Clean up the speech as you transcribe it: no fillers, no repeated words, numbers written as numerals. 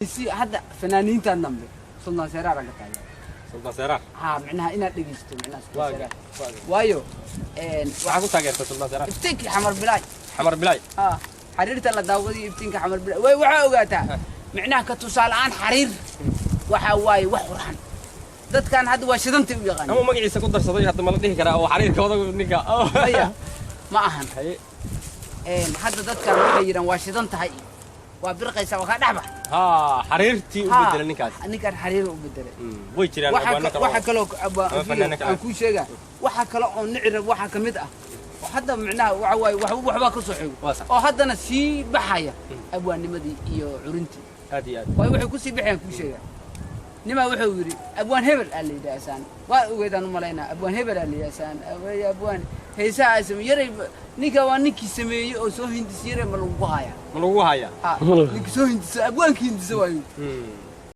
Si hadda fanaaniintan dambe Suldaan Seeraar ka taageera. Suldaan Seeraar. Ha, micnaha inaad dhegeysto, micnaha Suldaan Waa Seeraar. Waa. Waayo Waxaa ku taageerta Suldaan Seeraar? Iftiinkii Xamar Bilaay. Xamar Bilaay. Ha, xariirta la daawadiyo, iftiinka Xamar Bilaay. Way waxaa ogaataa, micnaha ka tusaale ahaan, xariir waxa waaye wax qurxan. Dadkan hadda waa shidantay u yaqaan. Ama magaciisa ku darsaday hadda ma la dhihi karaa oo xariirka odagu ninka? Maya, ma ahan. Haye. Hadda dadkan waxay yidhaan waa shidan tahay, waa birqaysaa, waa kaa dhexbax. Ha, xariirtii u Ha, bedelay ninkaas. Ninkan xariir u bedelay. Way jiraan abwaano kale waxa kaloo ama fanaano kale. Aan kuu sheegaa, waxa kale oo nici rab waxaa ka mid ah oo hadda micnaha waxa waaye waxbaa ka soo xigo Waa sax. oo haddana sii baxaya abwaannimadii iyo curintii. Aad iyo aad. Waayo, waxay kusii baxayaan kuu sheegaa. Nimaa wuxuu yidhi abwaan hebel aa la yidhaha asaan, waa ogeedaan u malaynaa, abwaan hebel aa la yidhaha asaan, abwaan heesaha ay sameey yaray. Ninka waa ninkii sameeyey oo soo hindis yaray, ma lagugu hayaa? Ma lagu hayaa? Ha, ninkii soo hindisa, abwaankii hindisa waayo.